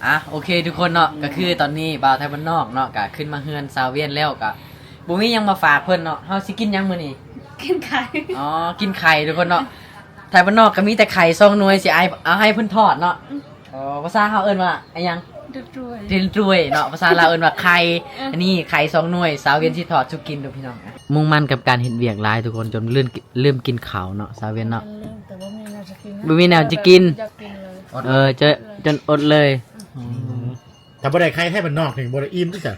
ອ່ະ ໂອເຄທຸກຄົນເນາະ ກໍຄືຕອນນີ້ບ່າວໄທບ້ານນອກເນາະ ກໍຂຶ້ນມາເຮືອນສາວວຽນແລ້ວ ກໍບໍ່ມີຫຍັງມາຝາກເພິ່ນເນາະ. ເຮົາຊິກິນຫຍັງມື້ນີ້? ກິນໄຂ່. ອໍ ກິນໄຂ່ທຸກຄົນເນາະ. ໄທບ້ານນອກກໍມີແຕ່ໄຂ່ສອງໜ່ວຍ ຊິເອົາໃຫ້ເພິ່ນທອດເນາະ. ອໍ ພາສາເຮົາເອີ້ນວ່າອີຫຍັງ? ເດັນຕຣວຍ ເດັນຕຣວຍເນາະ. ພາສາລາວເອີ້ນວ່າໄຂ່. ອັນນີ້ໄຂ່ສອງໜ່ວຍ ສາວວຽນຊິທອດສູ່ກິນເດີ້ພີ່ນ້ອງ. ມຸ່ງໝັ້ນກັບການເຮັດວຽກຫຼາຍທຸກຄົນ ຈົນລືມ ລືມກິນເຂົ້າເນາະ ສາວວຽນເນາະ. ບໍ່ມີແນວຈະກິນ ເອີ ຈົນອົດເລີຍ. ຖ້າບໍ່ໄດ້ໄຂ່ໄທບ້ານນອກນີ້ບໍ່ໄດ້ອີ່ມຕິສະ.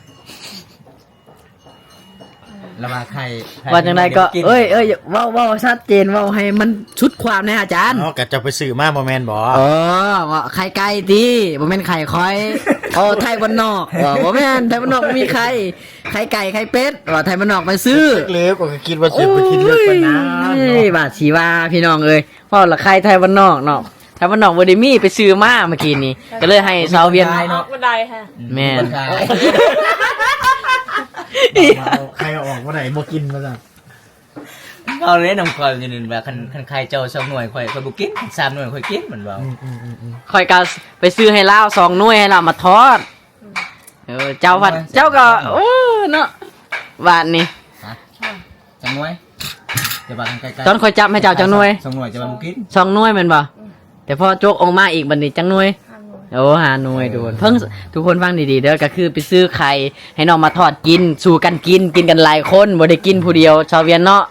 ລະວ່າໄຂ່ ວ່າຈັ່ງໃດກໍ ເອີຍ ເອີຍ ເວົ້າ ເວົ້າຊັດເຈນ ເວົ້າໃຫ້ມັນສຸດຄວາມແດ່ອາຈານ. ເອົາ ກໍເຈົ້າໄປຊື້ມາບໍ່ແມ່ນບໍ? ເອີ ວ່າໄຂ່ໄກ່ຕິ ບໍ່ແມ່ນໄຂ່ຂ້ອຍ. ເອີ ໄທບ້ານນອກ ເອີ ບໍ່ແມ່ນ ໄທບ້ານນອກບໍ່ມີໄຂ່ ໄຂ່ໄກ່ໄຂ່ເປັດ ວ່າໄທບ້ານນອກໄປຊື້. ເລັກໆ ກໍຄິດວ່າຊິໄປກິນເລີກປານນັ້ນເນາະ. ເອີຍ ວ່າຊິວ່າ ພີ່ນ້ອງເອີຍ ເວົ້າລະໄຂ່ໄທບ້ານນອກເນາະ ໄທບ້ານນອກບໍ່ໄດ້ມີ ໄປຊື້ມາເມື່ອກີ້ນີ້ ກໍເລີຍໃຫ້ສາວວຽນ ອອກບໍ່ໄດ້ ແມ່ນ ໄຂ່ອອກບໍ່ໄດ້ ບໍ່ກິນວ່າຊັ້ນ. ເວົ້າເລີຍນຳຂ້ອຍນີ້ວ່າ ຄັນ ຄັນໄຂ່ເຈົ້າສອງໜ່ວຍ ຂ້ອຍ ຂ້ອຍບໍ່ກິນ ຄັນສາມໜ່ວຍ ຂ້ອຍກິນ ມັນເວົ້າ. ຂ້ອຍກໍໄປຊື້ໃຫ້ລາວສອງໜ່ວຍ ໃຫ້ລາວມາທອດ. ເອີ ເຈົ້າພັດ ເຈົ້າກໍ ໂອ້ ເນາະ ບາດນີ້ ຈັກໜ່ວຍ? ແຕ່ວ່າໃກ້ໆ ຕອນຂ້ອຍຈັບໃຫ້ເຈົ້າຈັກໜ່ວຍ? ສອງໜ່ວຍ ແຕ່ວ່າບໍ່ກິນ ສອງໜ່ວຍແມ່ນບໍ່? ແຕ່ພໍຈົກອອກມາອີກ ບາດນີ້ຈັກໜ່ວຍ? ຫ້າໜ່ວຍ. ໂອ້ ຫ້າໜ່ວຍ. ເອີ ທຸກຄົນ ເພິ່ງ ທຸກຄົນຟັງດີໆເດີ້ ກໍຄືໄປຊື້ໄຂ່ໃຫ້ນ້ອງມາທອດກິນ ສູ່ກັນກິນ ກິນກັນຫຼາຍຄົນ ບໍ່ໄດ້ກິນຜູ້ດຽວ ສາວວຽນເນາະ.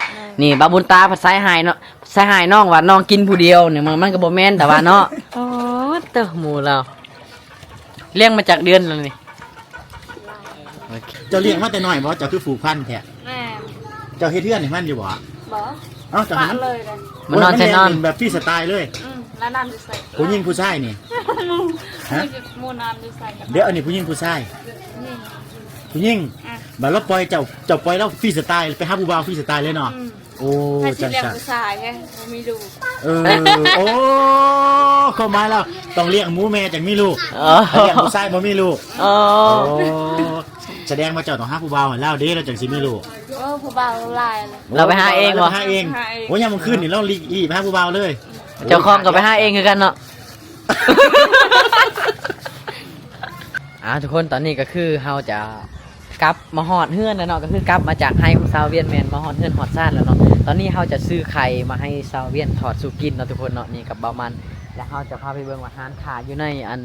ນີ້ ບ່າວບຸນຕາພັດໃສ່ຮ້າຍເນາະ ໃສ່ຮ້າຍນ້ອງວ່ານ້ອງກິນຜູ້ດຽວນີ້ ມັນ ມັນກໍບໍ່ແມ່ນ ແຕ່ວ່າເນາະ. ໂອ້ ເຕີ ໝູ່ລາວ ລ້ຽງມາຈັກເດືອນແລ້ວນີ້? ໂອເຄ ເຈົ້າລ້ຽງມາແຕ່ນ້ອຍບໍ່? ເຈົ້າຄືຜູກພັນແທ້? ແມ່ນ. ເຈົ້າເຮັດເຮືອນໃຫ້ມັນຢູ່ບໍ່? ບໍ່. ເອົ້າ ເຈົ້າໃຫ້ມັນ ປະເລີຍເດ້ ມັນນອນໃສ່ນອນ ໂອ້ຍ ມັນແມ່ນແບບຟຣີສະຕາຍເລີຍ. ອືມ ແລ້ວນອນຢູ່ໃສ? ຜູ້ຍິງຜູ້ຊາຍນີ້? ໝູ່ ຮະ? ໝູ່ນອນຢູ່ໃສກັນ? ດຽວ ອັນນີ້ຜູ້ຍິງຜູ້ຊາຍ? ຜູ້ຍິງ. ອືມ ບາດລາວປ່ອຍເຈົ້າ ເຈົ້າປ່ອຍລາວຟຣີສະຕາຍ ໄປຫາຜູ້ບ່າວຟຣີສະຕາຍເລີຍເນາະ? ອືມ. ໂອ້ ຈັ່ງຊັ້ນ ຜູ້ຊາຍບໍ່ມີລູກ. ເອີ ໂອ້ ຄວາມໝາຍລາວຕ້ອງລ້ຽງໝູແມ່ຈັ່ງມີລູກ. ອໍ ຖ້າລ້ຽງຜູ້ຊາຍບໍ່ມີລູກ. ອໍ ໂອ້ ສະແດງວ່າເຈົ້າຕ້ອງຫາຜູ້ບ່າວໃຫ້ລາວເດ້ ລາວຈັ່ງຊິມີລູກ. ໂອ້ ຜູ້ບ່າວຫຼາຍແລ້ວ ລາວໄປຫາເອງບໍ່? ລາວໄປຫາເອງ. ຫາເອງ. ໂອ້ ຍາມມື້ຄືນນີ້ລາວຫຼີກອີ່ໄປຫາຜູ້ບ່າວເລີຍ. ເຈົ້າຂອງກໍໄປຫາເອງຄືກັນເນາະ. ອ່າ ທຸກຄົນ ຕອນນີ້ກໍຄືເຮົາຈະ ກັບມາຮອດເຮືອນແລ້ວເນາະ ກໍຄືກັບມາຈາກໄຮ່ຂອງສາວວຽນ ແມ່ນມາຮອດເຮືອນຮອດຊານແລ້ວເນາະ. ຕອນນີ້ເຮົາຈະຊື້ໄຂ່ມາໃຫ້ສາວວຽນທອດສູ່ກິນເນາະທຸກຄົນເນາະ. ນີ້ກັບບ່າວມັນ ແລ້ວເຮົາຈະພາໄປເບິ່ງວ່າຮ້ານຄ້າຢູ່ໃນອັນ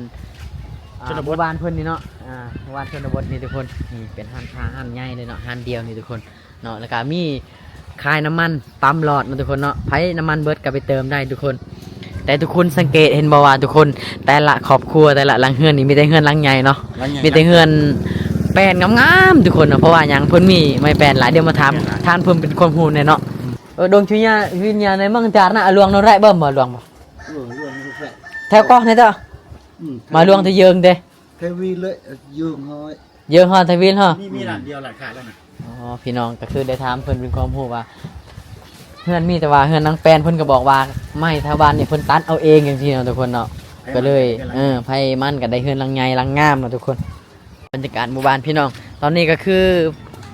ອ່າ ຊົນນະບົດ ໝູ່ບ້ານເພິ່ນນີ້ເນາະ ອ່າ ໝູ່ບ້ານຊົນນະບົດນີ້ທຸກຄົນ. ນີ້ເປັນຮ້ານຄ້າຮ້ານໃຫຍ່ເລີຍເນາະ ຮ້ານດຽວນີ້ທຸກຄົນເນາະ. ແລ້ວກໍມີ ຂາຍນ້ຳມັນປ້ຳຫຼອດເນາະທຸກຄົນເນາະ ໃຜນ້ຳມັນເບິດກໍໄປເຕີມໄດ້ທຸກຄົນ. ແຕ່ທຸກຄົນສັງເກດເຫັນບໍ່ວ່າທຸກຄົນ ແຕ່ລະຄອບຄົວ ແຕ່ລະຫຼັງເຮືອນນີ້ມີແຕ່ເຮືອນຫຼັງໃຫຍ່ເນາະ ມີແຕ່ເຮືອນແປ້ນງາມໆທຸກຄົນເນາະ. ເພາະວ່າຫຍັງ ເພິ່ນມີໄມ້ແປ້ນຫຼາຍ. ດຽວມາຖາມທ່ານເພິ່ນເປັນຄວາມຮູ້ແດ່ເນາະ. ເອີ ດອງຊຸຍາວິນຍາໃນມັງຈານນະ ອາ ຫຼວງໂນໄດ້ບໍ່ ໝໍຫຼວງບໍ່? ເອີ ຫຼວງໂນໄດ້ ແຖວເກາະນີ້ເດີ້. ອືມ ມາຫຼວງແຕ່ເຢິງເດ້ ແຖວວີເລີຍ ເຢິງຮອຍ ເຢີງຮອດທະວິນເຮົາ ມີ ມີຮ້ານດຽວ ຮ້ານຄ້າແລ້ວນະ. ອໍ ພີ່ນ້ອງ ກໍຄືໄດ້ຖາມເພິ່ນເປັນຄວາມຮູ້ວ່າ ເຮືອນມີແຕ່ວ່າເຮືອນນາງແປນ ເພິ່ນກໍບອກວ່າໄມ້ແຖວບ້ານນີ້ເພິ່ນຕັດເອົາເອງຈັ່ງຊີ້ເນາະທຸກຄົນເນາະ. ກໍເລີຍ ເອີ ໃຜມັນກໍໄດ້ເຮືອນຫຼັງໃຫຍ່ຫຼັງງາມເນາະທຸກຄົນ. ບັນຍາກາດໝູ່ບ້ານພີ່ນ້ອງ ຕອນນີ້ກໍຄື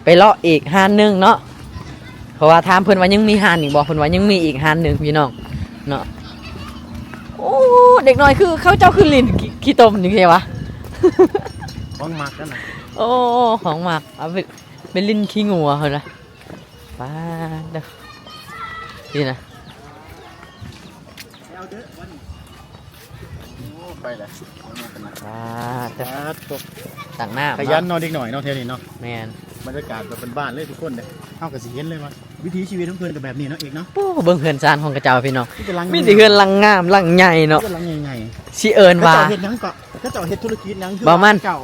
ໄປເລາະອີກຮ້ານໜຶ່ງເນາະ. ເພາະວ່າຖາມເພິ່ນວ່າຍັງມີຮ້ານອີກບໍ່ ເພິ່ນວ່າຍັງມີອີກຮ້ານໜຶ່ງພີ່ນ້ອງເນາະ. ໂອ້ ເດັກນ້ອຍຄືເຂົາເຈົ້າຄືຫຼິ້ນຂີ້ ຂີ້ຕົມຢູ່ແທ້ວະ ຂອງມັກນັ້ນນະ. ໂອ້ ຂອງມັກ ເອົາໄປ ໄປຫຼິ້ນຂີ້ງົວເພິ່ນນະ. ປາດເດີ ນີ້ນະ ໄປແລ້ວ ປາດເດີ ຕັກນ້ຳ ຂະຫຍັນເນາະ ເດັກນ້ອຍເນາະ ແຖວນີ້ເນາະ. ແມ່ນ ບັນຍາກາດແບບບ້ານໆເລີຍທຸກຄົນເດ້. ເຮົາກໍຊິເຫັນເລີຍວ່າ ວິຖີຊີວິດຂອງເພິ່ນກໍແບບນີ້ເນາະ ເອກເນາະ. ໂອ້ ເບິ່ງເຮືອນຊານຂອງເຂົາເຈົ້າພີ່ນ້ອງ ມີແຕ່ເຮືອນຫຼັງງາມຫຼັງໃຫຍ່ເນາະ ເຮືອນຫຼັງໃຫຍ່ໆ. ຊິເອີ້ນວ່າ ເຂົາເຈົ້າເຮັດຫຍັງເກາະ ເຂົາເຈົ້າເຮັດທຸລະກິດຫຍັງ ຄືວ່າເຈົ້າ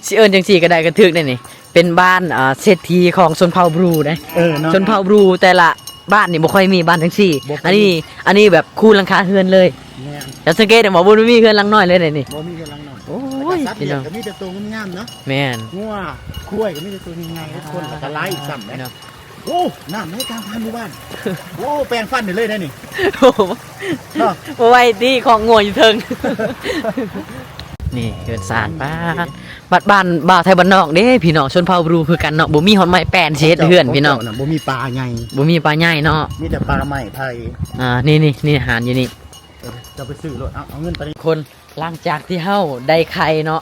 ຊິເອີ້ນຈັ່ງຊີ້ກໍໄດ້ ກໍຖືກໄດ້ນີ້ ເປັນບ້ານ ອ່າ ເສດຖີຂອງຊົນເຜົ່າບຣູເດ້. ເອີ ເນາະ ຊົນເຜົ່າບຣູແຕ່ລະບ້ານນີ້ບໍ່ຄ່ອຍມີບ້ານຈັ່ງຊີ້ ອັນນີ້ ອັນນີ້ແບບຄູນຫຼັງຄາເຮືອນເລີຍ. ແມ່ນ ເຈົ້າສັງເກດເຫັນບໍ່ ບໍ່ມີເຮືອນຫຼັງນ້ອຍເລີຍເດ້ນີ້ ບໍ່ມີເຮືອນຫຼັງນ້ອຍ. ໂອ້ຍ ພີ່ນ້ອງ ກໍມີແຕ່ໂຕງາມໆເນາະ. ແມ່ນ ງົວຄວາຍກໍມີແຕ່ໂຕໃຫຍ່ໆ ຄົນກໍຫຼາຍອີກຊ້ຳເດ້. ໂອ້ ນ້ຳໃນກາງຜ່ານໝູ່ບ້ານ ໂອ້ ແປງຟັນໄດ້ເລີຍໄດ໋ນີ້. ໂອ້ ບໍ່ໄຫວຕິ ຄອກງົວຢູ່ເທິງ. ນີ້ເຮືອນຊານ ປາດ ບັດບ້ານບ່າວໄທບ້ານນອກເດ້ພີ່ນ້ອງ ຊົນເຜົ່າບຣູຄືກັນເນາະ ບໍ່ມີຮອດໄມ້ແປ້ນຊິເຮັດເຮືອນພີ່ນ້ອງ. ເຂົາເຈົ້ານະ ບໍ່ມີປ່າໃຫຍ່ ບໍ່ມີປ່າໃຫຍ່ເນາະ ມີແຕ່ປ່າໄມ້ໄຜ່. ອ່າ ນີ້ໆ ນີ້ຮ້ານຢູ່ນີ້ ເອີ ເຈົ້າໄປຊື້ໂລດ ເອົາ ເອົາເງິນໄປ ຄົນ ຫຼັງຈາກທີ່ເຮົາໄດ້ໄຂ່ເນາະ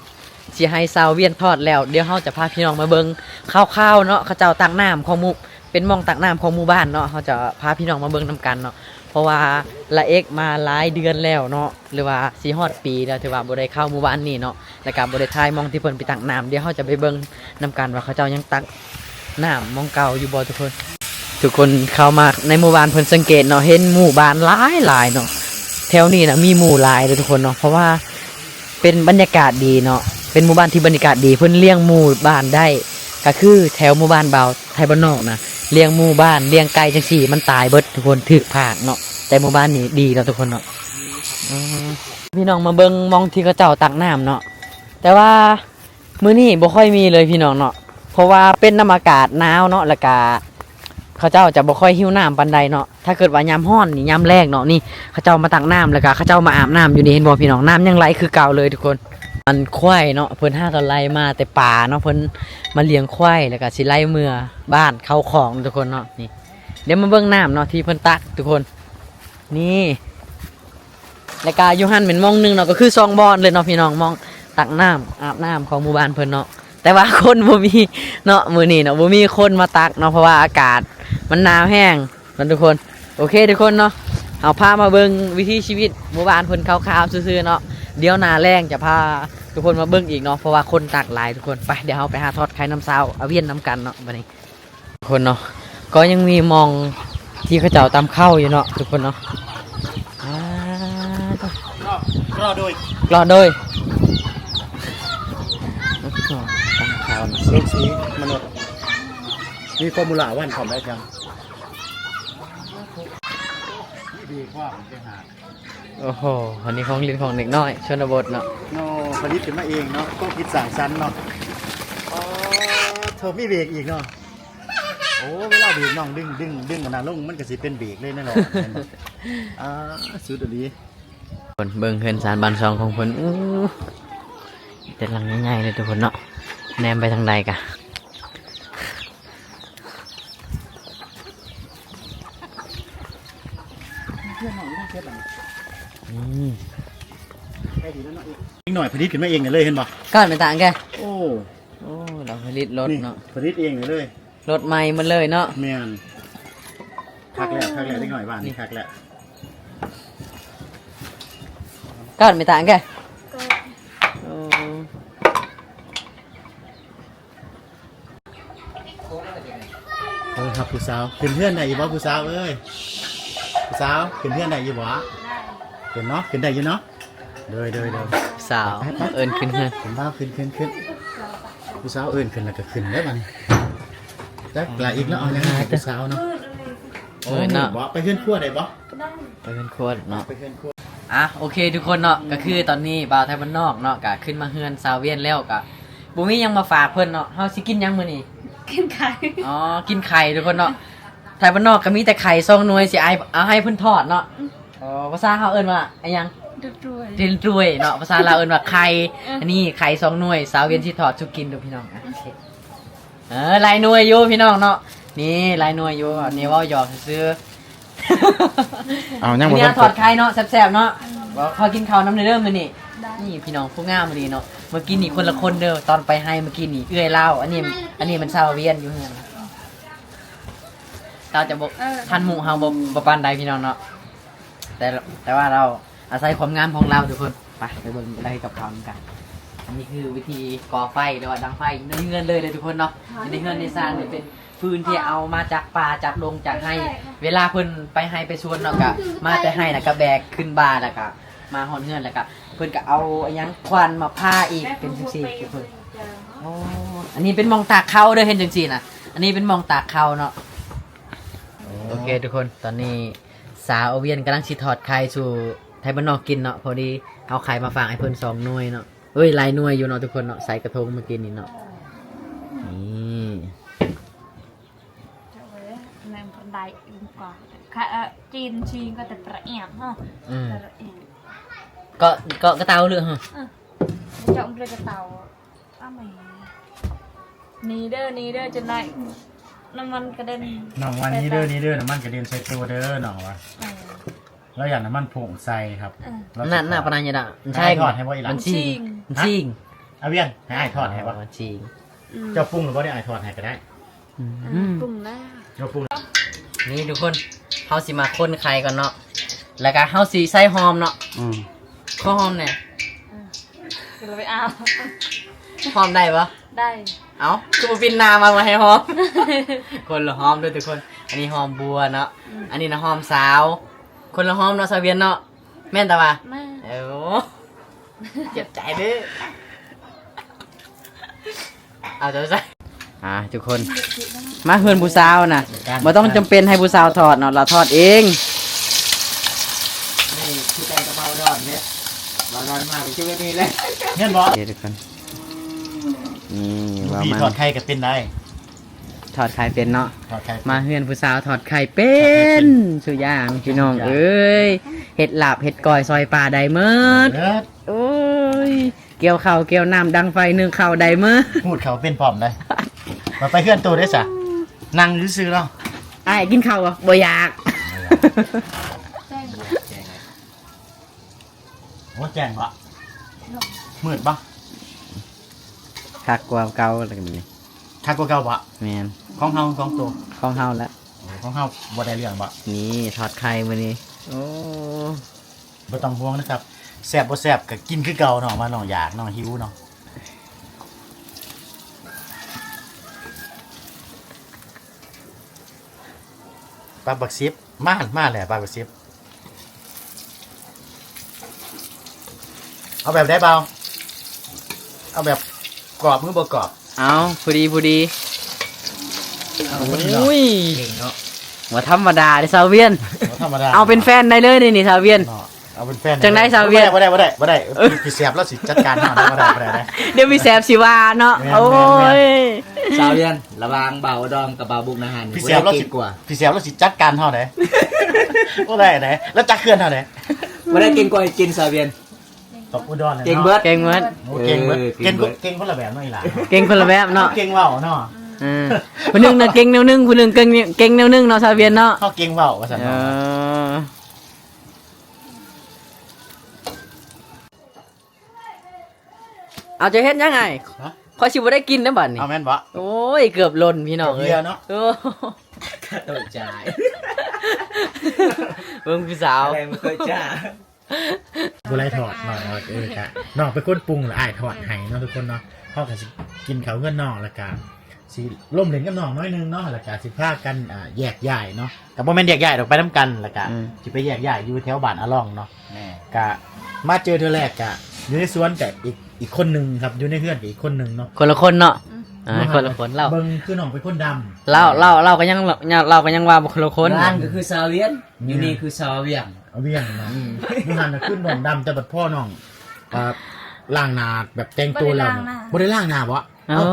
ຊິໃຫ້ຊາວວຽນທອດແລ້ວ, ດຽວເຮົາຈະພາພີ່ນ້ອງມາເບິ່ງຄ່າວໆເນາະ ເຂົາເຈົ້າຕັກນ້ຳຂອງໝູ່ ເປັນໝ່ອງຕັກນ້ຳຂອງໝູ່ບ້ານເນາະ. ເຮົາຈະພາພີ່ນ້ອງມາເບິ່ງນຳກັນເນາະ ເພາະວ່າລະເອກມາຫຼາຍເດືອນແລ້ວເນາະ ຫຼືວ່າຊິຮອດປີແລ້ວທີ່ວ່າບໍ່ໄດ້ເຂົ້າໝູ່ບ້ານນີ້ເນາະ ແລ້ວກະບໍ່ໄດ້ຖ່າຍໝ່ອງທີ່ເພິ່ນໄປຕັກນ້ຳ. ດຽວເຮົາຈະໄປເບິ່ງນຳກັນວ່າເຂົາເຈົ້າຍັງຕັກນ້ຳໝ່ອງເກົ່າຢູ່ບໍ່ທຸກຄົນ. ທຸກຄົນເຂົ້າມາໃນໝູ່ບ້ານ ເພິ່ນສັງເກດເນາະ ເຫັນໝູ່ບ້ານຫຼາຍໆເນາະ. ແຖວນີ້ນະມີໝູ່ຫຼາຍເດີທຸກຄົນເນາະ ເພາະວ່າ ເປັນບັນຍາກາດດີເນາະ ເປັນໝູ່ບ້ານທີ່ບັນຍາກາດດີ ເພິ່ນລ້ຽງໝູ່ບ້ານໄດ້ ກະຄືແຖວໝູ່ບ້ານບ່າວໄທບ້ານນອກນະ ລ້ຽງໝູ່ບ້ານ ລ້ຽງໄກ່ຈັ່ງຊີ້ ມັນຕາຍເບິດທຸກຄົນ ຖືກພາກເນາະ. ແຕ່ໝູ່ບ້ານນີ້ດີເນາະທຸກຄົນເນາະ. ອືມ ພີ່ນ້ອງມາເບິ່ງໝ່ອງທີ່ເຂົາເຈົ້າຕັກນ້ຳເນາະ ແຕ່ວ່າມື້ນີ້ບໍ່ຄ່ອຍມີເລີຍພີ່ນ້ອງເນາະ ເພາະວ່າເປັນນຳອາກາດໜາວເນາະ ແລ້ວກະ ເຂົາເຈົ້າຈະບໍ່ຄ່ອຍຫິວນ້ຳປານໃດເນາະ. ຖ້າເກີດວ່າຍາມຮ້ອນນີ້ ຍາມແລ້ງເນາະ ນີ້ ເຂົາເຈົ້າມາຕັກນ້ຳ ແລ້ວກະເຂົາເຈົ້າມາອາບນ້ຳຢູ່ນີ້ ເຫັນບໍ່ພີ່ນ້ອງ? ນ້ຳຍັງໄຫຼຄືເກົ່າເລີຍທຸກຄົນ. ອັນຄວາຍເນາະ ເພິ່ນຫາກໍໄລ່ມາແຕ່ປ່າເນາະ ເພິ່ນມາລ້ຽງຄວາຍ ແລ້ວກະຊິໄລ່ເມືອບ້ານເຂົ້າຂອງທຸກຄົນເນາະ. ນີ້ ດຽວມາເບິ່ງນ້ຳເນາະ ທີ່ເພິ່ນຕັກທຸກຄົນ ນີ້ ແລ້ວກະຢູ່ຫັ້ນແມ່ນໝ່ອງໜຶ່ງເນາະ ກໍຄືສອງບ່ອນເລີຍເນາະພີ່ນ້ອງ ໝ່ອງຕັກນ້ຳອາບນ້ຳຂອງໝູ່ບ້ານເພິ່ນເນາະ. ແຕ່ວ່າຄົນບໍ່ມີເນາະ ມື້ນີ້ເນາະ ບໍ່ມີຄົນມາຕັກເນາະ ເພາະວ່າອາກາດມັນໜາວແຮງເນາະທຸກຄົນ. ໂອເຄທຸກຄົນເນາະ ເຮົາພາມາເບິ່ງວິຖີຊີວິດໝູ່ບ້ານເພິ່ນຄ່າວໆຊື່ໆເນາະ. ດຽວໜ້າແລ້ງຈະພາທຸກຄົນມາເບິ່ງອີກເນາະ ເພາະວ່າຄົນຕັກຫຼາຍທຸກຄົນ. ໄປ ດຽວເຮົາໄປຫາທອດໄຂ່ນຳຊາວອາວຽນນຳກັນເນາະ ບາດນີ້. ຄົນເນາະ ກໍຍັງມີໝ່ອງທີ່ເຂົາເຈົ້າຕຳເຂົ້າຢູ່ເນາະທຸກຄົນເນາະ. ອ່າ ລໍ ລໍໂດຍ ລໍໂດຍ ຕຳເຂົ້ານະ ລົງສີມະນຸດ ມີຟອມມູລາວັນພ້ອມໄດ້ຈັ່ງ ໂອ້ໂຫ ອັນນີ້ຂອງຫຼິ້ນຂອງເດັກນ້ອຍຊົນນະບົດເນາະ. ໂອ້ ຜະລິດຂຶ້ນມາເອງເນາະ ຄວາມຄິດສ້າງສັນເນາະ. ອໍ ໂທ້ ມີເບຣກອີກເນາະ. ໂອ້ ເວລາເບຣກນ້ອງດຶງ ດຶງ ດຶງອັນນັ້ນລົງ ມັນກໍຊິເປັນເບຣກເລີຍແນ່ນອນ. ອ່າ ສຸດອີ່ຫຼີ. ເບິ່ງເຮືອນຊານບ້ານຊ່ອງຂອງເພິ່ນ ໂອ້ ແຕ່ຫຼັງໃຫຍ່ໆເລີຍທຸກຄົນເນາະ ແນມໄປທາງໃດກະ ອືມ ເດັກນ້ອຍຜະລິດຂຶ້ນມາເອງເລີຍ ເຫັນບໍ່? ກ້ອນໄປຕາງແກ ໂອ້ ໂອ້ ລາວຜະລິດລົດເນາະ ຜະລິດເອງເລີຍ ລົດໃໝ່ໝົດເລີຍເນາະ. ແມ່ນ ຄັກແລ້ວ ຄັກແລ້ວ ເດັກນ້ອຍບ້ານນີ້ຄັກແລ້ວ. ກ້ອນໄປຕາງແກ ໂອ້ ເອີ ຮັບຜູ້ສາວ ຂຶ້ນເຮືອນໄດ້ຢູ່ບໍ່ຜູ້ສາວເອີຍ? ຜູ້ສາວ ຂຶ້ນເຮືອນໄດ້ຢູ່ບໍ່? ຂຶ້ນເນາະ ຂຶ້ນໄດ້ຢູ່ເນາະ. ໂດຍ ໂດຍ ໂດຍ ສາວ ໄປ ໄປ ເອີ້ນຂຶ້ນເຮືອນ ເຫັນບໍ່? ຂຶ້ນ ຂຶ້ນ ຂຶ້ນ ຜູ້ສາວເອີ້ນຂຶ້ນແລ້ວກໍຂຶ້ນເດີບາດນີ້. ຈັກລະອີກເນາະ ເອົາຫຍັງໃຫ້ຜູ້ສາວເນາະ. ໂອ້ ເອີເນາະ ບໍ່ ໄປເຮືອນຄົວໄດ້ບໍ່? ໄດ້ ໄປເຮືອນຄົວເນາະ ໄປເຮືອນຄົວ. ອ່ະ ໂອເຄທຸກຄົນເນາະ ກໍຄືຕອນນີ້ບ່າວໄທບ້ານນອກເນາະ ກໍຂຶ້ນມາເຮືອນຊາວວຽນແລ້ວ ກໍບໍ່ມີຫຍັງມາຝາກເພິ່ນເນາະ. ເຮົາຊິກິນຫຍັງມື້ນີ້? ກິນໄຂ່ ອໍ ກິນໄຂ່ທຸກຄົນເນາະ. ໄທບ້ານນອກກໍມີແຕ່ໄຂ່ສອງໜ່ວຍ ຊິເອົາໃຫ້ເພິ່ນທອດເນາະ. ອໍ ພາສາເຮົາເອີ້ນວ່າອີຫຍັງ? ດິນລວຍ ດິນລວຍເນາະ ພາສາລາວເອີ້ນວ່າໄຂ່. ເອີ ອັນນີ້ໄຂ່ສອງໜ່ວຍ ຊາວວຽນຊິທອດສູ່ກິນເດີພີ່ນ້ອງ. ໂອເຄ ເອີ ຫຼາຍໜ່ວຍຢູ່ພີ່ນ້ອງເນາະ ນີ້ຫຼາຍໜ່ວຍຢູ່ ອັນນີ້ເວົ້າຫຍອກຊື່ໆ. ເອົາ ຍັງບໍ່ທັນທອດໄຂ່ເນາະ ແຊບໆເນາະ. ບໍ່ ຂໍກິນເຂົ້ານຳເດີມື້ນີ້. ນີ້ພີ່ນ້ອງຜູ້ງາມອີ່ຫຼີເນາະ ເມື່ອກີ້ນີ້ຄົນລະຄົນເດີ ຕອນໄປໄຮ່ເມື່ອກີ້ນີ້ເອື້ອຍລາວ ອັນນີ້ ອັນນີ້ມັນຊາວວຽນຢູ່ເຮືອນ ລາວຈະບໍ່ ເອີ ທັນໝູ່ເຮົາບໍ່ ບໍ່ປານໃດພີ່ນ້ອງເນາະ. ແຕ່ ແຕ່ວ່າລາວອາໄສຄວາມງາມຂອງລາວທຸກຄົນ. ໄປ ໄປເບິ່ງ ໄປເຮັດກັບເຂົ້ານຳກັນ. ອັນນີ້ຄືວິທີກໍ່ໄຟ ຫຼືວ່າດັງໄຟໃນເຮືອນເລີຍເດີທຸກຄົນເນາະ. ໃນເຮືອນໃນຊານນີ້ເປັນຟືນທີ່ເອົາມາຈາກປ່າຈາກດົງຈາກໄຮ່ ເວລາເພິ່ນໄປໄຮ່ໄປສວນເນາະ ກະມາແຕ່ໄຮ່ ແລ້ວກະແບກຂຶ້ນບ່າ ແລ້ວກະມາຮອດເຮືອນ ແລ້ວກະເພິ່ນກະເອົາອີ່ຫຍັງ ຄວັນມາຜ່າອີກ ເປັນຈັ່ງຊີ້ທຸກຄົນ. ອໍ ອັນນີ້ເປັນໝ່ອງຕາກເຂົ້າເດີ ເຫັນຈັ່ງຊີ້ນະ ອັນນີ້ເປັນໝ່ອງຕາກເຂົ້າເນາະ. ໂອເຄທຸກຄົນ ຕອນນີ້ ສາວອາວຽນກຳລັງຊິທອດໄຂ່ສູ່ໄທບ້ານນອກກິນເນາະ. ພໍດີເອົາໄຂ່ມາຝາກໃຫ້ເພິ່ນສອງໜ່ວຍເນາະ. ເອີຍ ຫຼາຍໜ່ວຍຢູ່ເນາະທຸກຄົນເນາະ ໃສ່ກະທົງມາກິນນີ້ເນາະ. ນີ້ ຈີນຊີງກໍແຕ່ປະແອມເນາະ. ເອີ ເກາະ ເກາະກະເຕົາເລີຍເນາະ. ເອີ ເຈາະເລີຍກະເຕົາ. ອ້າແມ່ ໜີເດີ ໜີເດີ ຈົນໄດ້ນ້ຳມັນກະເດັນ. ນ້ອງວ່າໜີເດີ ໜີເດີ ນ້ຳມັນກະເດັນໃສ່ໂຕເດີ ນ້ອງວ່າ. ເອີ ລາວຢາກນ້ຳມັນຜົງໃສ່ຄັບ. ເອີ ລາວ ນັ້ນ ນັ້ນ ປານນັ້ນນີ້ລະ ມັນໃຊ້ ອ້າຍທອດໃຫ້ບໍ່ອີ່ຫຼ້າ? ມັນຊິງ ມັນຊິງ. ອ້າຍທອດໃຫ້ບໍ່? ມັນຊິງ. ເຈົ້າປຸງແລ້ວບໍ່? ອ້າຍທອດໃຫ້ກໍໄດ້. ອືມ ອືມ ປຸງແລ້ວ ເຈົ້າປຸງ. ນີ້ທຸກຄົນ ເຮົາຊິມາຄົນໄຂ່ກ່ອນເນາະ ແລ້ວກໍເຮົາຊິໃສ່ຫອມເນາະ. ອືມ ຂໍຫອມແດ່. ເອີ ກໍເລີຍໄປເອົາ. ຫອມໄດ້ບໍ່? ໄດ້. ເອົ້າ ຄືບໍ່ປິ່ນໜ້າມາ ມາໃຫ້ຫອມ? ຄົນລະຫອມເດີ້ທຸກຄົນ. ອັນນີ້ຫອມບົວເນາະ. ອືມ ອັນນີ້ນະຫອມສາວ. ຄົນລະຫອມເນາະ ສາວວຽນເນາະ. ແມ່ນຕາວ່າ ແມ່ນ. ເອີ ເຈັບໃຈເດີ້. ເອົາໃຈໃສ່. ອ່າ ທຸກຄົນ ມາເຮືອນຜູ້ສາວນະ ບໍ່ຕ້ອງຈຳເປັນໃຫ້ຜູ້ສາວທອດເນາະ ລາວທອດເອງ. ນີ້ຄືແຕ່ງກັບບ່າວດອນເດ້ ບ່າວດອນມາກໍຄືແບບນີ້ແຫຼະ. ແມ່ນບໍ່? ນີ້ທຸກຄົນ ນີ້ວ່າມາ ທອດໄຂ່ກໍເປັນໄດ໋. ທອດໄຂ່ເປັນເນາະ. ທອດໄຂ່ເປັນ. ມາເຮືອນຜູ້ສາວທອດໄຂ່ເປັນ ທອດໄຂ່ເປັນ ສຸຢ່າງ ພີ່ນ້ອງເອີຍ. ເຮັດລາບເຮັດກ້ອຍ ຊອຍປາໄດ້ໝົດ. ໂອ້ຍ ກ່ຽວເຂົ້າກ່ຽວນ້ຳ ດັງໄຟ ໜຶ້ງເຂົ້າໄດ້ໝົດ. ຫູດເຂົ້າເປັນພ້ອມໄດ໋. ມາໄປເຮືອນໂຕໄດ້ສະ ນັ່ງຢູ່ຊື່ເນາະ. ອ້າຍກິນເຂົ້າບໍ່? ບໍ່ຢາກ. ໂອ້ ແຈ້ງບໍ່? ມືດບໍ່? ຄັກກວ່າເກົ່າແລ້ວນີ້. ຄັກກວ່າເກົ່າບໍ່? ແມ່ນ. ຂອງເຮົາ ຂອງໂຕ? ຂອງເຮົາແຫຼະ. ໂອ້ ຂອງເຮົາບໍ່ໄດ້ເລື່ອງບໍ່? ນີ້ທອດໄຂ່ມື້ນີ້. ໂອ້ ບໍ່ຕ້ອງຫ່ວງນະຄັບ ແຊບບໍ່ແຊບກໍກິນຄືເກົ່າເນາະ ວ່ານ້ອງຢາກ ນ້ອງຫິວເນາະ. ປາບັກສິບ ມາ ມາແຫຼະ ປາບັກສິບ. ເອົາແບບໃດບ່າວ? ເອົາແບບກອບ ຫຼືບໍ່ກອບ? ເອົາ ພໍດີ ພໍດີ. ໂອ້ຍ ເກັ່ງເນາະ ບໍ່ທຳມະດາເດ້ສາວວຽນ. ບໍ່ທຳມະດາ. ເອົາເປັນແຟນໄດ້ເລີຍນີ້ ສາວວຽນເນາະ. ເອົາເປັນແຟນ ຈັ່ງໃດສາວວຽນ? ບໍ່ໄດ້ ບໍ່ໄດ້ ບໍ່ໄດ້. ເອີ ພີ່ແສບລາວຊິຈັດການເຮົາ ບໍ່ໄດ້ ບໍ່ໄດ້. ດຽວພີ່ແສບຊິວ່າເນາະ. ໂອ້ຍ ສາວວຽນ ລະຫວ່າງບ່າວດອງກັບບ່າວບຸກນາຫານ ພີ່ແສບລາວຊິ ພີ່ແສບລາວຊິຈັດການເຮົາເດ້. ບໍ່ໄດ້ເດ້ ລາວຈັກເຮືອນເຮົາເດ້. ບໍ່ໄດ້ເກັ່ງກວ່າກິນ ສາວວຽນ. ຕົກອຸດອນເລີຍເນາະ. ເກັ່ງເບິດ ເກັ່ງເບິດ. ໂອ້ ເກັ່ງເບິດ ເກັ່ງ ເກັ່ງຄົນລະແບບເນາະ ອີ່ຫຼ້າເນາະ. ເກັ່ງຄົນລະແບບເນາະ ເກັ່ງເວົ້າເນາະ. ເອີ ຜູ້ໜຶ່ງນະເກັ່ງແນວໜຶ່ງ ຜູ້ໜຶ່ງເກັ່ງ ເກັ່ງແນວໜຶ່ງເນາະ ສາວວຽນເນາະ. ເຮົາເກັ່ງເວົ້າວ່າຊັ້ນເນາະ. ເອີ ເອົາ ຈະເຮັດຫຍັງອ້າຍ? ຮະ? ຂ້ອຍຊິບໍ່ໄດ້ກິນເດ້ບາດນີ້. ເອົາແມ່ນບໍ່? ໂອ້ຍ ເກືອບຫຼົ່ນພີ່ນ້ອງເອີຍ. ໂອ້ ຂ້າໂຕຈ່າຍ ເບິ່ງຜູ້ສາວ ບໍ່ໄດ້ທອດເນາະ. ເອີ ກະນ້ອງເປັນຄົນປຸງ ລະອ້າຍທອດໃຫ້ເນາະທຸກຄົນເນາະ. ເຮົາກະຊິກິນເຂົ້າເຮືອນນ້ອງ ລະກະຊິລົມຫຼິ້ນກັບນ້ອງໜ້ອຍໜຶ່ງເນາະ ລະກະຊິພາກັນ ອ່າ ແຍກຍ້າຍເນາະ. ກໍບໍ່ແມ່ນແຍກຍ້າຍດອກ ໄປນຳກັນ ແລ້ວກະ ອືມ ຊິໄປແຍກຍ້າຍຢູ່ແຖວບ້ານອາລອງເນາະ. ແມ່ນ. ກະມາເຈີເທື່ອແລກກະຢູ່ໃນສວນກະອີກ ອີກຄົນໜຶ່ງຄັບ ຢູ່ໃນເຮືອນກະອີກຄົນໜຶ່ງເນາະ. ຄົນລະຄົນເນາະ. ອືມ ເອີ ຄົນລະຄົນ. ລາວ ເບິ່ງຄືນ້ອງເປັນຄົນດຳ ລາວ ລາວ ລາວກະຍັງ ລາວກະຍັງວ່າບໍ່ຄົນລະຄົນ. ຢູ່ຫັ້ນກະຄືສາວວຽນ ຢູ່ນີ້ຄືສາວວຽງ ວຽງເນາະ. ອືມ ຢູ່ຫັ້ນນະຄືນ້ອງດຳ ແຕ່ບັດພໍນ້ອງ ອ່າ ລ້າງໜ້າແບບແຕ່ງໂຕແລ້ວ ບໍ່ໄດ້ລ້າງໜ້າ ບໍ່ໄດ້ລ້າງໜ້າບໍ່?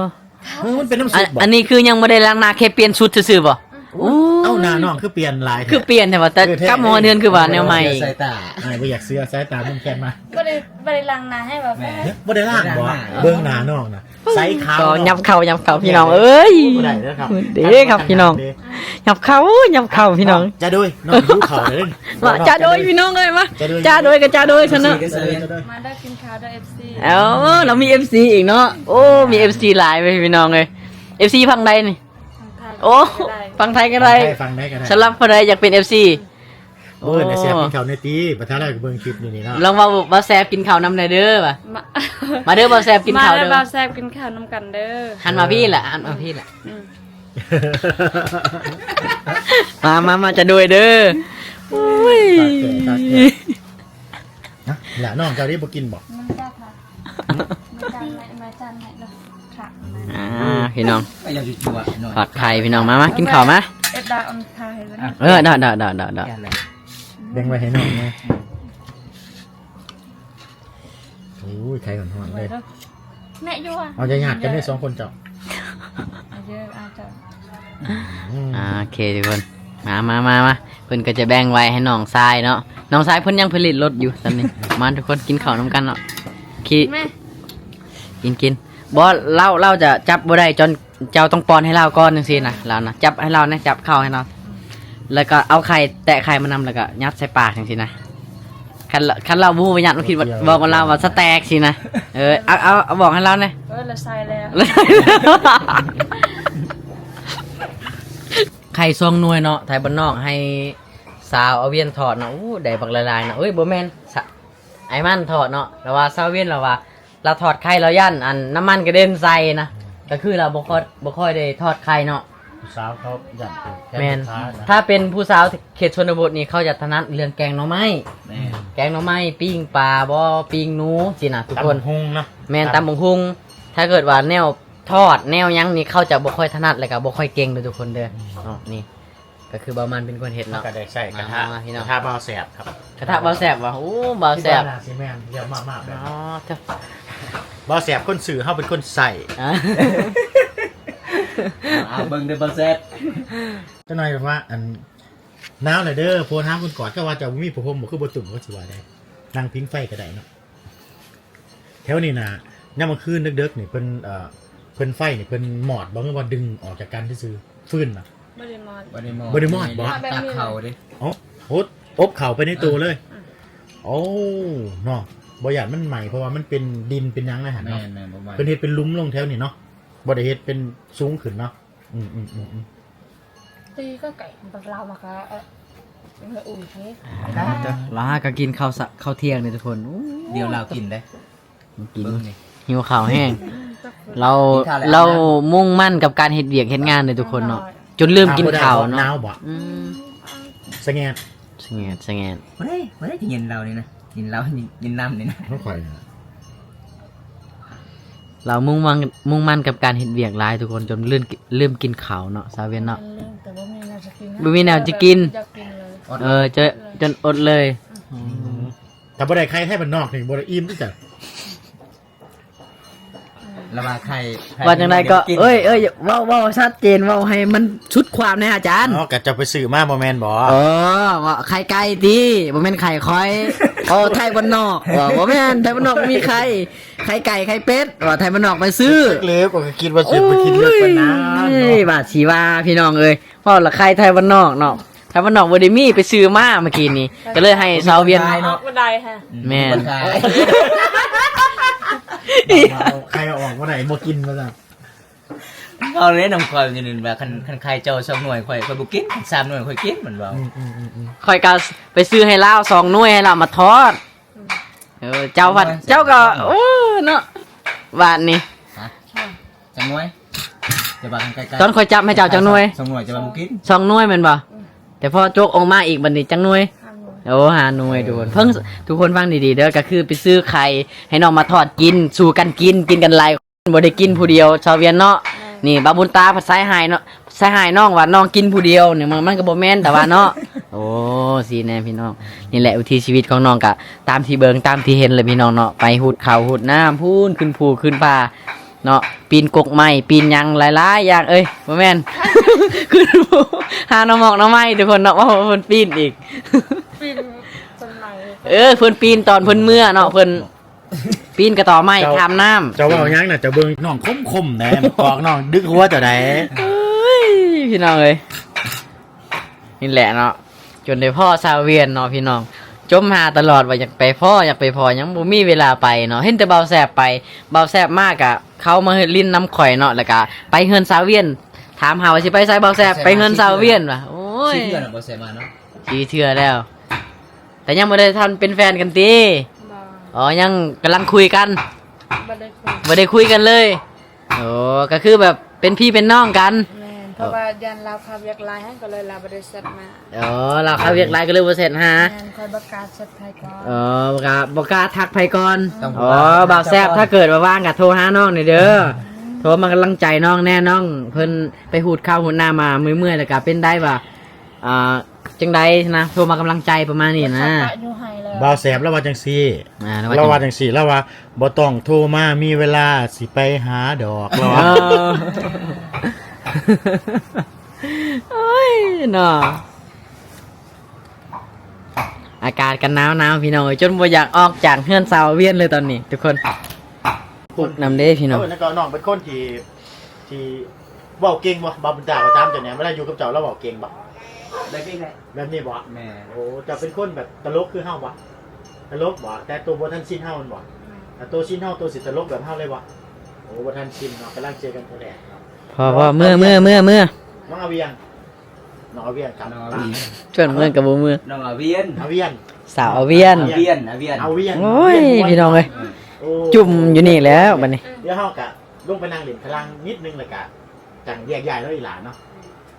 ເອີ ເອີ ມັນເປັນນ້ຳຊຸບບໍ່? ອັນນີ້ຄືຍັງບໍ່ໄດ້ລ້າງໜ້າ ແຄ່ປ່ຽນຊຸດຊື່ໆບໍ່? ອືມ ໂອ້ ເອົ້າ ໜ້ານ້ອງຄືປ່ຽນຫຼາຍແທ້ ຄືປ່ຽນແທ້ວ່າ ແຕ່ ເອີ ແທ້ ກັບມາຮອດເຮືອນຄືວ່າແນວໃໝ່. ສາຍຕາ ອ້າຍບໍ່ຢາກເຊື່ອ ສາຍຕາມັນແຄບມາ. ບໍ່ໄດ້ ບໍ່ໄດ້ລ້າງໜ້າໃຫ້ບໍ່? ແມ່ນ. ບໍ່ໄດ້ລ້າງບໍ່? ເບິ່ງໜ້ານ້ອງນະ ໃສຂາວ ຫຍັບເຂົ້າ ຫຍັບເຂົ້າພີ່ນ້ອງເອີຍ. ບໍ່ໄດ້ເດີຄັບ ເດ້ຄັບພີ່ນ້ອງ ຫຍັບເຂົ້າ ຫຍັບເຂົ້າພີ່ນ້ອງ. ຈາໂດຍ ນ້ອງຫິວເຂົ້າເດີ. ມາ ຈາໂດຍພີ່ນ້ອງເອີຍ ມາ ຈາໂດຍ ຈາໂດຍກະຈາໂດຍຊັ້ນເນາະ. ມາເດີກິນ ເອົ້າ ລາວມີເອັຟຊີອີກເນາະ. ໂອ້ ມີເອັຟຊີຫຼາຍເວີຍພີ່ນ້ອງເອີຍ. ເອັຟຊີຝັ່ງໃດນີ້? ຝັ່ງໄທ ໂອ້ ຝັ່ງໄທກໍໄດ້ ຝັ່ງໄທກໍໄດ້. ສຳລັບຜູ້ໃດຢາກເປັນເອັຟຊີ ເອີ້ນອ້າຍແຊບກິນເຂົ້າແດ່ຕິ ບັດທ້າຍແລ້ວກໍເບິ່ງຄລິບຢູ່ນີ້ເນາະ. ລອງເວົ້າ ບ່າວແຊບກິນເຂົ້ານຳແດ່ເດີວ່າ. ມາ ມາເດີບ່າວແຊບກິນເຂົ້າເດີ ມາເດີບ່າວແຊບກິນເຂົ້ານຳກັນເດີ. ຫັນມາພີ້ລະ ຫັນມາພີ້ລະ. ອືມ ມາ ມາ ມາ ຈາໂດຍເດີ. ໂອ້ຍ ຕາແກ່ ຕາແກ່. ນະ ລະນ້ອງເຈົ້ານີ້ບໍ່ກິນບໍ່? ມັນຈັກລະ ມາຈານໃຫ້ ມາຈານໃຫ້ລະ. ອ່າ ພີ່ນ້ອງ ທອດໄຂ່ພີ່ນ້ອງ. ມາ ມາ ກິນເຂົ້າມາ. ເອັດດາອອນຄາໃຫ້ເພິ່ນ. ເອີ ດາ ດາ ດາ ດາ ດາ ແບ່ງໄວ້ໃຫ້ນ້ອງແດ່. ໂອ້ຍ ໄຂ່ຮ້ອນໆເລີຍ. ແມ່ຢູ່ ເອົາ ຢ່າຍາດກັນເດີສອງຄົນເຈົ້າ. ເອົາເດີ ເອົາເຈົ້າ. ອືມ ອ່າ ໂອເຄທຸກຄົນ ມາ ມາ ມາ ມາ. ເພິ່ນກໍຈະແບ່ງໄວ້ໃຫ້ນ້ອງຊາຍເນາະ. ນ້ອງຊາຍເພິ່ນຍັງຜະລິດລົດຢູ່ຕອນນີ້. ມາທຸກຄົນ ກິນເຂົ້ານຳກັນເນາະ. ກິນ ກິນ. ບໍ່ ລາວ ລາວຈະຈັບບໍ່ໄດ້ ຈອນເຈົ້າຕ້ອງປ້ອນໃຫ້ລາວກ່ອນຈັ່ງຊີ້ນະ. ລາວນະ ຈັບໃຫ້ລາວແດ່ ຈັບເຂົ້າໃຫ້ລາວ. ແລ້ວກໍເອົາໄຂ່ ແຕະໄຂ່ມານຳ ແລ້ວກໍຍັດໃສ່ປາກຈັ່ງຊີ້ນະ. ຄັນລະ ຄັນລາວບໍ່ຮູ້ວ່າຍັດ ມັນຄິດວ່າ ບອກກັບລາວວ່າສະແຕັກຊີ້ນະ. ເອີ ເອົາ ເອົາ ເອົາບອກໃຫ້ລາວແດ່. ເອີ ລາວໃສ່ແລ້ວ ໄຂ່ສອງໜ່ວຍເນາະ ໄທບ້ານນອກໃຫ້ສາວອາວຽນທອດເນາະ. ໂອ້ ໄດ້ບັກຫຼາຍໆເນາະ. ເອີຍ ບໍ່ແມ່ນ ສະ ໄອ້ມັນທອດເນາະ. ລາວວ່າສາວອາວຽນ ລາວວ່າ ລາວທອດໄຂ່ ລາວຢ້ານອັນນ້ຳມັນກະເດັນໃສ່ນະ. ກໍຄືລາວບໍ່ຄ່ອຍ ບໍ່ຄ່ອຍໄດ້ທອດໄຂ່ເນາະ. ຜູ້ສາວເຂົາຢ້ານແຂນ ແມ່ນ ຂານະ. ຖ້າເປັນຜູ້ສາວເຂດຊົນນະບົດນີ້ ເຂົາຈະຖະໜັດເລື່ອງແກງໜໍ່ໄມ້. ແມ່ນ ແກງໜໍ່ໄມ້ ປີ້ງປາບໍ ປີ້ງໜູຊີ້ນະທຸກຄົນ. ຕຳບັກຫຸ່ງເນາະ. ແມ່ນ ຕຳ ຕຳບັກຫຸ່ງ. ຖ້າເກີດວ່າແນວທອດແນວຫຍັງນີ້ ເຂົາຈະບໍ່ຄ່ອຍຖະໜັດ ແລ້ວກໍບໍ່ຄ່ອຍເກັ່ງເດີ້ທຸກຄົນເດີ້. ອືມ ເນາະ ນີ້ ກໍຄືບ່າວມັນເປັນຄົນເຮັດເນາະ. ເຮົາກໍໄດ້ໃຊ້ກະທະ ອ່າ ພີ່ນ້ອງ ກະທະບ່າວແຊບຄັບ. ກະທະບ່າວແຊບຫວາ? ໂອ້ ບ່າວແຊບ ຄິດວ່າໜ້າຊິແມ່ນ ຢ້ຽມມາກໆເລີຍ. ອໍ ເຈົ້າ ບ່າວແຊບຄົນຊື້ ເຮົາເປັນຄົນໃຊ້. ອ່າ ເອົາເບິ່ງເດີ້ບ່າວແຊບ. ຈັກໜ່ອຍວ່າ ອັນ ໜາວແລ້ວເດີ້ ໂພດຫາຄົນກອດ. ເຈົ້າວ່າເຈົ້າບໍ່ມີຜ້າຫົ່ມບໍ່ ຄືບໍ່ຕຸ້ມ ກໍຊິວ່າໄດ້ ນັ່ງຜິງໄຟກໍໄດ້ເນາະ. ແຖວນີ້ນະ ຍາມກາງຄືນເດິກໆນີ້ ເພິ່ນ ເອີ ເພິ່ນໄຟນີ້ ເພິ່ນມອດບໍ່ ຫຼືວ່າດຶງອອກຈາກກັນຊື່ໆ ຟືນນະ? ບໍ່ໄດ້ມອດ ບໍ່ໄດ້ມອດ ບໍ່ໄດ້ມອດບໍ່? ມາແບບນີ້ເລີຍ ຕັກເຂົ້າເດ້. ເອົ້າ ໂອດ ອົບເຂົ້າໄປໃນໂຕເລີຍ. ອືມ ໂອ້ ເນາະ ບໍ່ຢ້ານມັນໄໝ້ ເພາະວ່າມັນເປັນດິນເປັນຫຍັງໃນຫັ້ນເນາະ. ແມ່ນໆ ບໍ່ໄໝ້ ເພິ່ນເຮັດເປັນຫຼຸມລົງແຖວນີ້ເນາະ ບໍ່ໄດ້ເຮັດເປັນສູງຂຶ້ນເນາະ. ອືມໆໆໆ ຕີກໍໄກ່ບັກລາວມາກະ ເອີ ເອີ ອຸ່ນເທ ລາວຫາກໍກິນເຂົ້າສະ ເຂົ້າທ່ຽງນີ້ທຸກຄົນ. ໂອ້ ດຽວລາວກິນເດ້ ກິນ ເບິ່ງນີ້ ຫິວເຂົ້າແຮງ. ລາວ ກິນເຂົ້າແລ້ວ ລາວມຸ້ງໝັ້ນກັບການເຮັດວຽກເຮັດງານເດ້ທຸກຄົນເນາະ ຈົນລືມກິນເຂົ້າເນາະ. ໜາວບໍ່? ອືມ ສະແງດ ສະແງດ ສະແງດ. ບໍ່ໄດ້ ບໍ່ໄດ້ກິນເຢັນລາວນີ້ນະ ກິນເຫຼົ້າ ກິນນ້ຳນີ້ນະ ຂອງຂ້ອຍນະ. ລາວມຸ່ງໝັ້ນ ມຸ່ງໝັ້ນກັບການເຮັດວຽກຫຼາຍທຸກຄົນ ຈົນລືມ ລືມກິນເຂົ້າເນາະ ສາວວຽນເນາະ. ແມ່ນ ແຕ່ບໍ່ມີແນວຈະກິນນະ ບໍ່ມີແນວຈະກິນ ຢາກກິນເລີຍ. ເອີ ຈະ ຈົນອົດເລີຍ. ອືມ ອືມ ຖ້າບໍ່ໄດ້ໄຂ່ໄທບ້ານນອກນີ້ ບໍ່ໄດ້ອີ່ມຄືກັນ. ລະວ່າໄຂ່ ວ່າຈັ່ງໃດກໍ ເອີຍ ເອີຍ ເວົ້າ ເວົ້າຊັດເຈນ ເວົ້າໃຫ້ມັນສຸດຄວາມແດ່ອາຈານ. ເອົາ ກໍເຈົ້າໄປຊື້ມາບໍ່ແມ່ນບໍ? ເອີ ວ່າໄຂ່ໄກ່ຕິ ບໍ່ແມ່ນໄຂ່ຂ້ອຍ. ເອີ ໄທບ້ານນອກ ວ່າບໍ່ແມ່ນ ໄທບ້ານນອກບໍ່ມີໄຂ່ ໄຂ່ໄກ່ ໄຂ່ເປັດ ວ່າໄທບ້ານນອກໄປຊື້. ເລີຍ ຂ້ອຍກໍຄິດວ່າຊິໄປກິນເລືອກປານນັ້ນເນາະ. ໂອ້ຍ ວ່າຊິວ່າ ພີ່ນ້ອງເອີຍ ເວົ້າລະໄຂ່ໄທບ້ານນອກເນາະ ໄທບ້ານນອກບໍ່ໄດ້ມີ ໄປຊື້ມາເມື່ອກີ້ນີ້ ກໍເລີຍໃຫ້ສາວວຽນ ອອກບໍ່ໄດ້ຫະ. ແມ່ນ ໄຂ່ອອກບໍ່ໄດ້ ບໍ່ກິນວ່າຊັ້ນ. ເວົ້າເລີຍນຳຂ້ອຍຢູ່ນີ້ວ່າ ຄັນ ຄັນໄຂ່ເຈົ້າສອງໜ່ວຍ ຂ້ອຍ ຂ້ອຍບໍ່ກິນ ຄັນສາມໜ່ວຍ ຂ້ອຍກິນ ມັນເວົ້າ. ອືມໆໆໆ ຂ້ອຍກໍໄປຊື້ໃຫ້ລາວສອງໜ່ວຍ ໃຫ້ລາວມາທອດ. ອືມ ເອີ ເຈົ້າພັດ ເຈົ້າກໍ ໂອ້ ເນາະ ບາດນີ້ ຮະ ຈັກໜ່ວຍ? ຈະວ່າໃກ້ໆ ຕອນຂ້ອຍຈັບໃຫ້ເຈົ້າຈັກໜ່ວຍ? ສອງໜ່ວຍ ຈະວ່າບໍ່ກິນ ສອງໜ່ວຍແມ່ນບໍ່? ອືມ ແຕ່ພໍຈົກອອກມາອີກ ບາດນີ້ຈັກໜ່ວຍ? ຫ້າໜ່ວຍ. ໂອ້ ຫ້າໜ່ວຍ. ເອີ ທຸກຄົນ ເພິ່ງ ທຸກຄົນຟັງດີໆເດີ ກໍຄືໄປຊື້ໄຂ່ໃຫ້ນ້ອງມາທອດກິນ ສູ່ກັນກິນ ກິນກັນຫຼາຍຄົນ ບໍ່ໄດ້ກິນຜູ້ດຽວ ຊາວວຽນເນາະ. ແມ່ນ ນີ້ ບ່າວບຸນຕາພັດໃສ່ຮ້າຍເນາະ ໃສ່ຮ້າຍນ້ອງວ່ານ້ອງກິນຜູ້ດຽວນີ້ ມັນ ມັນກໍບໍ່ແມ່ນ ແຕ່ວ່າເນາະ. ໂອ້ ຊີ້ແນ່ພີ່ນ້ອງ ນີ້ແຫຼະວິຖີຊີວິດຂອງນ້ອງ ກະຕາມທີ່ເບິ່ງ ຕາມທີ່ເຫັນແຫຼະພີ່ນ້ອງເນາະ ໄປຫຸດເຂົ້າຫຸດນ້ຳພຸ້ນ ຂຶ້ນພູຂຶ້ນຜາເນາະ ປີນກົກໄມ້ ປີນຫຍັງຫຼາຍໆຢ່າງ ເອີຍ ບໍ່ແມ່ນ ຂຶ້ນພູ ຫາໜໍ່ໝອກໜໍ່ໄມ້ທຸກຄົນເນາະ ເວົ້າວ່າເພິ່ນປີນອີກ ປີນຕົ້ນໄມ້. ເອີ ເພິ່ນປີນຕອນເພິ່ນເມືອເນາະ ເພິ່ນ ປີນກະຕໍໄມ້ຂ້າມນ້ຳ. ເຈົ້າເວົ້າຫຍັງນະ ເຈົ້າເບິ່ງນ້ອງຄົມໆແດ່ ມາກອກນ້ອງດຶກຫົວເຈົ້າໃດ. ເອີຍ ພີ່ນ້ອງເອີຍ ນີ້ແຫຼະເນາະ ຈົນໄດ້ພໍ້ຊາວວຽນເນາະພີ່ນ້ອງ ຈົ່ມຫາຕະຫຼອດວ່າຢາກໄປພໍ້ ຢາກໄປພໍ້ ຍັງບໍ່ມີເວລາໄປເນາະ ເຫັນແຕ່ບ່າວແຊບໄປ ບ່າວແຊບມາກະເຂົ້າມາຫຼິ້ນນຳຂ້ອຍເນາະ ແລ້ວກະໄປເຮືອນຊາວວຽນ ຖາມຫາວ່າຊິໄປໃສ ບ່າວແຊບ ໄປເຮືອນຊາວວຽນວ່າ. ໂອ້ຍ ສີ່ເທື່ອແລ້ວ ບໍ່ແຊບມາເນາະ ສີ່ເທື່ອແລ້ວ. ແຕ່ຍັງບໍ່ໄດ້ທັນເປັນແຟນກັນຕິ? ບໍ່ ອໍ ຍັງກຳລັງຄຸຍກັນ ບໍ່ໄດ້ຄຸຍ ບໍ່ໄດ້ຄຸຍກັນເລີຍ. ໂອ້ ກໍຄືແບບເປັນພີ່ເປັນນ້ອງກັນ. ແມ່ນ ເພາະວ່າຢ້ານລາວຄາວຽກຫຼາຍ ກໍເລີຍລາວບໍ່ໄດ້ແຊັດມາ. ອໍ ລາວຄາວຽກຫຼາຍກໍເລີຍບໍ່ແຊັດຫາ. ແມ່ນ ຂ້ອຍບໍ່ກ້າແຊັດໃຜກ່ອນ. ອໍ ບໍ່ກ້າ ບໍ່ກ້າທັກໃຜກ່ອນ. ອໍ ບ່າວແຊບ ຖ້າເກີດວ່າວ່າງກໍໂທຫານ້ອງແດ່ເດີ ໂທມາກຳລັງໃຈນ້ອງແດ່ ນ້ອງເພິ່ນໄປຫູດເຂົ້າຫູດນ້ຳມາເມື່ອຍໆ ແລ້ວກໍເປັນໄດ້ວ່າ ອ່າ ຈັ່ງໃດນະ ໂທມາກຳລັງໃຈປະມານນີ້ນະ. ບ່າວແສບລາວວ່າຈັ່ງຊີ້ ອ່າ ລາວວ່າຈັ່ງ ລາວວ່າຈັ່ງຊີ້ ລາວວ່າ ບໍ່ຕ້ອງໂທມາ ມີເວລາຊິໄປຫາດອກ ລາວວ່າ. ເອີ ໂອ້ຍເນາະ ອາກາດກໍໜາວໆ ພີ່ນ້ອງເອີຍ ຈົນບໍ່ຢາກອອກຈາກເຮືອນຊາວວຽນເລີຍຕອນນີ້ທຸກຄົນ. ປຸກນຳເດ້ພີ່ນ້ອງ. ເອີ ນັ້ນກໍນ້ອງເປັນຄົນທີ່ ທີ່ເວົ້າເກັ່ງບໍ່? ບ່າວບຸນຕາກໍຖາມເຈົ້າແດ່ ເວລາຢູ່ກັບເຈົ້າລາວເວົ້າເກັ່ງບໍ່? ແບບນີ້ແຫຼະ ແບບນີ້ບໍ່? ແມ່ນ. ໂອ້ ເຈົ້າເປັນຄົນແບບຕະຫຼົກຄືເຮົາບໍ່? ຕະຫຼົກບໍ່? ແຕ່ໂຕບໍ່ທັນຊິນເຮົາແມ່ນບໍ່? ແມ່ນ. ຖ້າໂຕຊິນເຮົາ ໂຕຊິຕະຫຼົກແບບເຮົາເລີຍບໍ່? ໂອ້ ບໍ່ທັນຊິນເນາະ ກຳລັງເຈີກັນເທື່ອແລກເນາະ. ພໍໆ ເມືອ ເມືອ ເມືອ ເມືອ ນ້ອງອາວຽງ ນ້ອງອາວຽງກັບ ນ້ອງອາວຽງ ເພື່ອນເມືອກັບບໍ່ເມືອ ນ້ອງອາວຽນ ອາວຽນ ສາວອາວຽນ ອາວຽນ ອາວຽນ ອາວຽນ. ໂອ້ຍ ພີ່ນ້ອງເອີຍ ຈຸ່ມຢູ່ນີ້ແລ້ວບັດນີ້. ດຽວເຮົາກະລົງໄປນັ່ງຫຼິ້ນຂ້າງລ່າງນິດໜຶ່ງ ແລ້ວກະຈັ່ງແຍກຍ້າຍເນາະ ອີ່ຫຼ້າເນາະ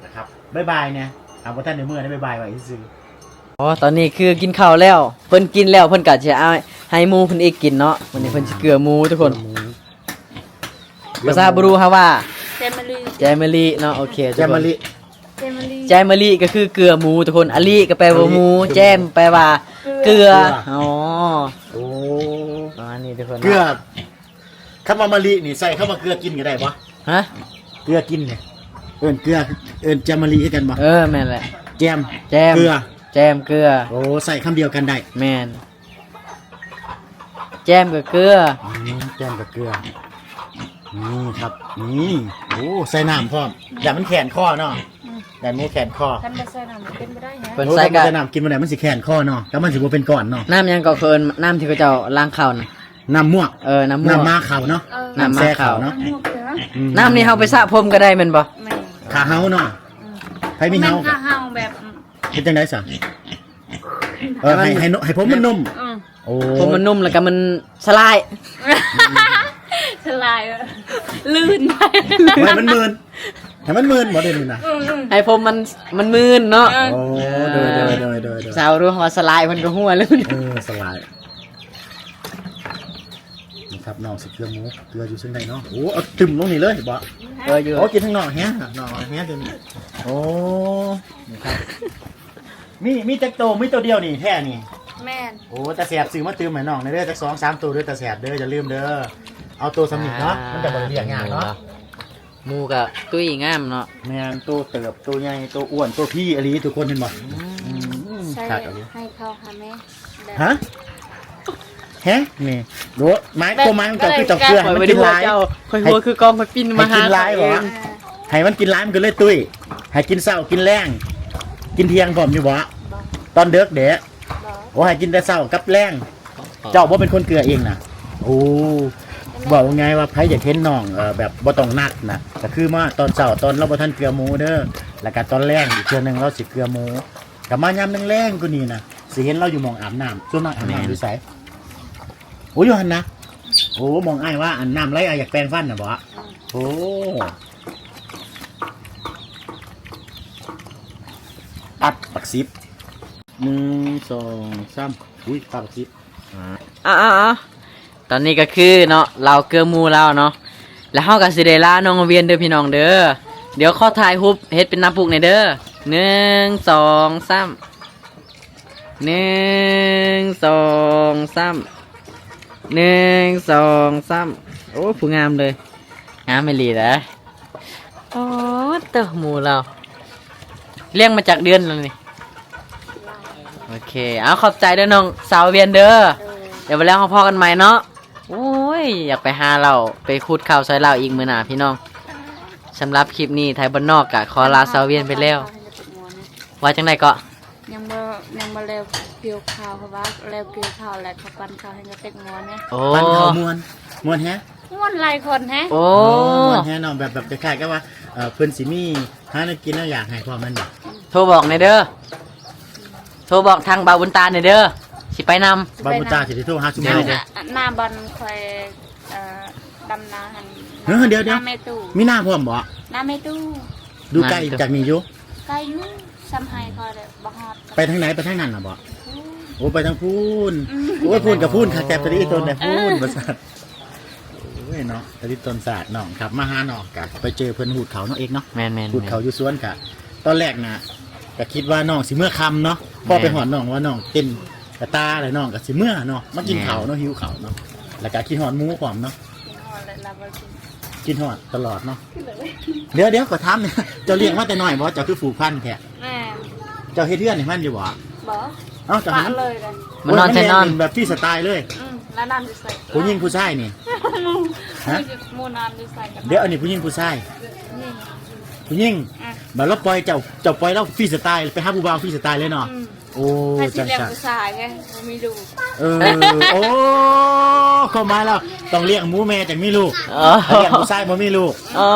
ນະຄັບ. ບາຍບາຍແດ່ ເອົາ ບໍ່ທັນໄດ້ເມືອ ບາຍບາຍໄວ້ຊື່ໆ. ອໍ ຕອນນີ້ຄືກິນເຂົ້າແລ້ວ ເພິ່ນກິນແລ້ວ ເພິ່ນກະຊິເອົາໃຫ້ໝູເພິ່ນອີກກິນເນາະ. ມື້ນີ້ເພິ່ນຊິເກືອໝູທຸກຄົນ. ພາສາບຣູເຮົາວ່າ ແຈມມະລີ ແຈມມະລີເນາະ. ໂອເຄ ແຈມມະລີ ແຈມມະລີ ແຈມມະລີກໍຄືເກືອໝູທຸກຄົນ. ອາລີກໍແປວ່າໝູ ແຈມແປວ່າເກືອ. ອໍ ໂອ້ ປະມານນີ້ທຸກຄົນ. ເກືອ ຄຳວ່າມະລີນີ້ໃສ່ຄຳວ່າເກືອກິນກໍໄດ້ບໍ່? ຮະ? ເກືອກິນນີ້ ເອີ້ນເກືອ ເອີ້ນແຈມມະລີຄືກັນບໍ່? ເອີ ແມ່ນແຫຼະ ແຈມ ແຈມ ເກືອ ແຈມເກືອ. ໂອ້ ໃສ່ຄຳດຽວກັນໄດ້ ແມ່ນ. ແຈມກັບເກືອ ອືມ ແຈມກັບເກືອ ນີ້ຄັບ ນີ້. ໂອ້ ໃສ່ນ້ຳພ້ອມ ຢ້ານມັນແຂນຄໍເນາະ. ອືມ ຢ້ານໝູແຂນຄໍ. ຄັນບໍ່ໃສ່ນ້ຳກໍເປັນບໍ່ໄດ້ນະ. ເພິ່ນໃສ່ ໂອ້ ຄັນບໍ່ໃສ່ນ້ຳກິນບໍ່ໄດ້ ມັນຊິແຂນຄໍເນາະ ແລ້ວມັນຊິບໍ່ເປັນກ້ອນເນາະ. ນ້ຳຫຍັງກໍເອີ້ນ ນ້ຳທີ່ເຂົາເຈົ້າລ້າງເຂົ້ານະ? ນ້ຳໝວກ ເອີ ນ້ຳໝວກ ນ້ຳໝາເຂົ້າເນາະ. ເອີ ນ້ຳໝາເຂົ້າ ນ້ຳແຊ່ເຂົ້າເນາະ. ອືມ ນ້ຳນີ້ເຮົາໄປສະຜົມກໍໄດ້ແມ່ນບໍ່? ແມ່ນ. ຂາເຫົາເນາະ. ອືມ ໃຜມີເຫົາ ຂາເຫົາແບບ ເຮັດຈັ່ງໃດຊະ? ເອີ ໃຫ້ ໃຫ້ ໃຫ້ຜົມມັນນຸ່ມ. ອືມ ໂອ້ ຜົມມັນນຸ່ມ ແລ້ວກໍມັນສະຫຼາຍ ສະຫຼາຍ ລື່ນ ໃຫ້ມັນມື່ນ ໃຫ້ມັນມື່ນບໍ່ໄດ້ນີ້ນະ. ອືມ ໃຫ້ຜົມມັນ ມັນມື່ນເນາະ. ເອີ ໂອ້ ໂດຍ ໂດຍ ໂດຍ ໂດຍ ໂດຍ. ສາວຮູ້ວ່າສະຫຼາຍ ເພິ່ນກໍຫົວແລ້ວ. ເອີ ສະຫຼາຍ. ນີ້ຄັບ ນ້ອງຊິເກືອໝູ ເກືອຢູ່ເຊິ່ງໃດເນາະ. ໂອ້ ເອົາຕຶ້ມລົງນີ້ເລີຍບໍ່? ເກືອຢູ່. ໂອ້ ກິນທາງນອກແຮງ ນ້ອງແຮງຕົວນີ້. ໂອ້ ນີ້ຄັບ ມີ ມີຈັກໂຕ? ມີໂຕດຽວນີ້ແທ້ນີ້? ແມ່ນ. ໂອ້ ຕາແສບຊື້ມາຕື່ມໃຫ້ນ້ອງແດ່ເດີ ຈັກສອງສາມໂຕເດີ ຕາແສບເດີ. ຢ່າລືມເດີ ເອົາໂຕສ່ຳນີ້ເນາະ ອ່າ ມັນຈະບໍ່ໄດ້ວຽກຍາກເນາະ. ໝູກໍຕຸ້ຍງາມເນາະ. ແມ່ນ ໂຕເຕີບ ໂຕໃຫຍ່ ໂຕອ້ວນ ໂຕພີອີ່ຫຼີ ທຸກຄົນເຫັນບໍ່? ອືມ ໃສ່ ຄັກອີ່ຫຼີ. ໃຫ້ເຂົ້າຫາແມ່. ຮະ? ແຮະ? ນີ້ ໂດ ໝາຍ ໂຕໝາຍຂອງເຈົ້າຄືເຈົ້າເກືອ ໃຫ້ມັນກິນຫຼາຍ. ຂ້ອຍຫົວຄືກ້ອງ ຂ້ອຍປິ່ນມາຫາ ໃຫ້ກິນຫຼາຍບໍ່? ເອີ ໃຫ້ມັນກິນຫຼາຍ ມັນກໍເລີຍຕຸ້ຍ. ໃຫ້ກິນເຊົ້າ ກິນແລງ ກິນທ່ຽງພ້ອມຢູ່ບໍ່? ບໍ່. ຕອນເດິກເດ? ບໍ່. ໂອ້ ໃຫ້ກິນແຕ່ເຊົ້າກັບແລງ. ອໍ ເຈົ້າບໍ່ເປັນຄົນເກືອເອງນະ? ໂອ້ ເວົ້າງ່າຍວ່າໃຜຢາກເຫັນນ້ອງ ເອີ ແບບບໍ່ຕ້ອງນັດນະ ກໍຄືມາຕອນເຊົ້າ ຕອນລາວບໍ່ທັນເກືອໝູເດີ ແລ້ວກໍຕອນແລງອີກເທື່ອໜຶ່ງລາວຊິເກືອໝູ. ກໍມາຍາມແລງໆກວ່ານີ້ນະ ຊິເຫັນລາວຢູ່ໝ່ອງອາບນ້ຳ. ສ່ວນມາກອາບນ້ຳຢູ່ໃສ? ໂອ້ ຢູ່ຫັ້ນນະ. ໂອ້ ໝ່ອງອ້າຍວ່າ ອັນ ນ້ຳໄຫຼ ອ້າຍຢາກແປງຟັນນະບໍ? ອືມ ໂອ້ ອັດປາກສິບ ໜຶ່ງ ສອງ ສາມ. ອຸ້ຍ ປາກສິບ. ອ່າ ເອົາໆໆ ຕອນນີ້ກໍຄືເນາະ ລາວເກືອໝູລາວເນາະ ແລ້ວເຮົາກໍຊິໄດ້ລານ້ອງວຽນເດີພີ່ນ້ອງເດີ. ດຽວຂໍຖ່າຍຮູບເຮັດເປັນໜ້າປົກແດ່ເດີ. ໜຶ່ງ ສອງ ສາມ ໜຶ່ງ ສອງ ສາມ ໜຶ່ງ ສອງ ສາມ. ໂອ້ ຜູ້ງາມເລີຍ ງາມອີ່ຫຼີເດ້. ໂອ້ ເຕີ ໝູລາວ ລ້ຽງມາຈັກເດືອນແລ້ວນີ້? ໂອເຄ ເອົາ ຂອບໃຈເດີນ້ອງສາວວຽນເດີ. ໂດຍ ດຽວໄວ້ແລ້ວເຮົາພໍ້ກັນໃໝ່ເນາະ. ໂອ້ຍ ຢາກໄປຫາລາວ ໄປຂູດເຂົ້າຊ່ອຍລາວອີກມື້ໜ້າພີ່ນ້ອງ. ສຳລັບຄລິບນີ້ ໄທບ້ານນອກກະຂໍລາສາວວຽນໄປແລ້ວ. ວ່າຈັ່ງໃດເກາະ? ຍັງບໍ່ ຍັງບໍ່ແລ້ວກ່ຽວເຂົ້າ ເພາະວ່າແລ້ວກ່ຽວເຂົ້າແລ້ວ ເຂົາປັ່ນເຂົ້າໃຫ້ກະເຕັກມ່ວນແຮງ. ໂອ້ ປັ່ນເຂົ້າມ່ວນ ມ່ວນແຮງ ມ່ວນຫຼາຍຄົນແຮງ. ໂອ້ ມ່ວນແຮງເນາະ ແບບ ແບບຄ້າຍໆກັບວ່າ ເອີ ເພິ່ນຊິມີຫາແນວກິນແນວຢາກໃຫ້ພ້ອມແມ່ນບໍ່? ໂທບອກແດ່ເດີ ໂທບອກທາງບ່າວບຸນຕາແດ່ເດີ ຊິໄປນຳ. ບ່າວບຸນຕາຊິໄດ້ໂທຫາຊຸມເຮົາ. ໜ້າບ່ອນຂ້ອຍ ເອີ ດຳນາຫັ້ນ. ເອີ ດຽວໆ ນາແມ່ຕູ້ ມີນາພ້ອມບໍ່? ນາແມ່ຕູ້. ຢູ່ໄກຈາກນີ້ຢູ່? ໄກຢູ່ ຊ່ຳໄຮ່ຂ້ອຍແຫຼະ ບໍ່ຮອດ. ໄປທາງໃດ? ໄປທາງນັ້ນນະບໍ່? ພຸ້ນ. ໂອ້ ໄປທາງພຸ້ນ. ອືມ ໂອ້ຍ ພຸ້ນກະພຸ້ນ ຄັກແທ້ ຕະລິຕົນແດ່ພຸ້ນ ເອີ ວ່າຊັ້ນ. ໂອ້ຍເນາະ ຕະລິຕົນສາດນ້ອງຄັບ ມາຫານ້ອງກະໄປເຈີເພິ່ນຂູດເຂົ້າເນາະ ເອກເນາະ. ແມ່ນໆໆ ຂູດເຂົ້າຢູ່ສວນກະ ຕອນແລກນະ ກະຄິດວ່ານ້ອງຊິເມືອຄ່ຳເນາະ. ພໍໄປຮອດນ້ອງວ່ານ້ອງເຕັ້ນກະຕາແລ້ວ ນ້ອງກະຊິເມືອເນາະ ມາກິນເຂົ້າເນາະ ຫິວເຂົ້າເນາະ ແລ້ວກະຄິດຮອດໝູພ້ອມເນາະ. ກິນຮອດແລ້ວລາວບໍ່ກິນ ກິນຮອດຕະຫຼອດເນາະ. ດຽວໆ ຂໍຖາມແດ່ ເຈົ້າລ້ຽງມາແຕ່ນ້ອຍບໍ່? ເຈົ້າຄືຜູກພັນແທ້? ແມ່ນ. ເຈົ້າເຮັດເຮືອນໃຫ້ມັນຢູ່ບໍ່? ບໍ່. ເອົ້າ ເຈົ້າໃຫ້ມັນ ປະເລີຍເລີຍ ມານອນໃສ່ນອນ ແບບຟຣີສະໄຕເລີຍ. ອືມ ແລ້ວນອນຢູ່ໃສ? ຜູ້ຍິງຜູ້ຊາຍນີ້? ຮະ? ໝູ່ນອນຢູ່ໃສກັນ? ດຽວ ອັນນີ້ຜູ້ຍິງຜູ້ຊາຍ? ຍິງ. ຜູ້ຍິງ ອ່ະ ບາດລາວປ່ອຍເຈົ້າ ເຈົ້າປ່ອຍລາວຟຣີສະຕາຍ ໄປຫາຜູ້ບ່າວຟຣີສະຕາຍເລີຍເນາະ. ອືມ ໂອ້ ຈັງຊັ້ນ ຖ້າຊິລ້ຽງຜູ້ຊາຍແທ້ບໍ່ມີລູກ. ເອີ ໂອ້ ຄວາມໝາຍແລ້ວ ຕ້ອງລ້ຽງໝູແມ່ຈັ່ງມີລູກ. ອໍ ຖ້າລ້ຽງຜູ້ຊາຍບໍ່ມີລູກ. ອໍ ໂອ້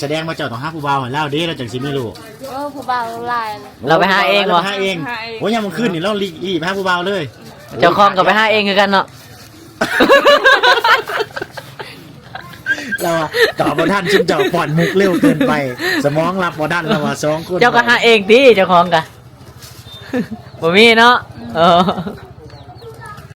ສະແດງວ່າເຈົ້າຕ້ອງຫາຜູ້ບ່າວໃຫ້ລາວເດ້ ລາວຈັ່ງຊິມີລູກ. ເອີ ຜູ້ບ່າວຫຼາຍ ລາວໄປຫາເອງບໍ່? ລາວໄປຫາເອງ. ຫາເອງ. ໂອ້ ຍາມມື້ຄືນນີ້ລາວລີກ ລີກໄປຫາຜູ້ບ່າວເລີຍ. ເຈົ້າຂອງກໍໄປຫາເອງຄືກັນເນາະ. ລາວວ່າຕອບບໍ່ທັນ ຊຸມເຈົ້າປ້ອນມຸກເລັວເກີນໄປ ສະໝອງຮັບບໍ່ທັນ ລາວວ່າສອງຄົນ. ເຈົ້າກໍຫາເອງຕິ ເຈົ້າຂອງກະ ບໍ່ມີເນາະ. ເອີ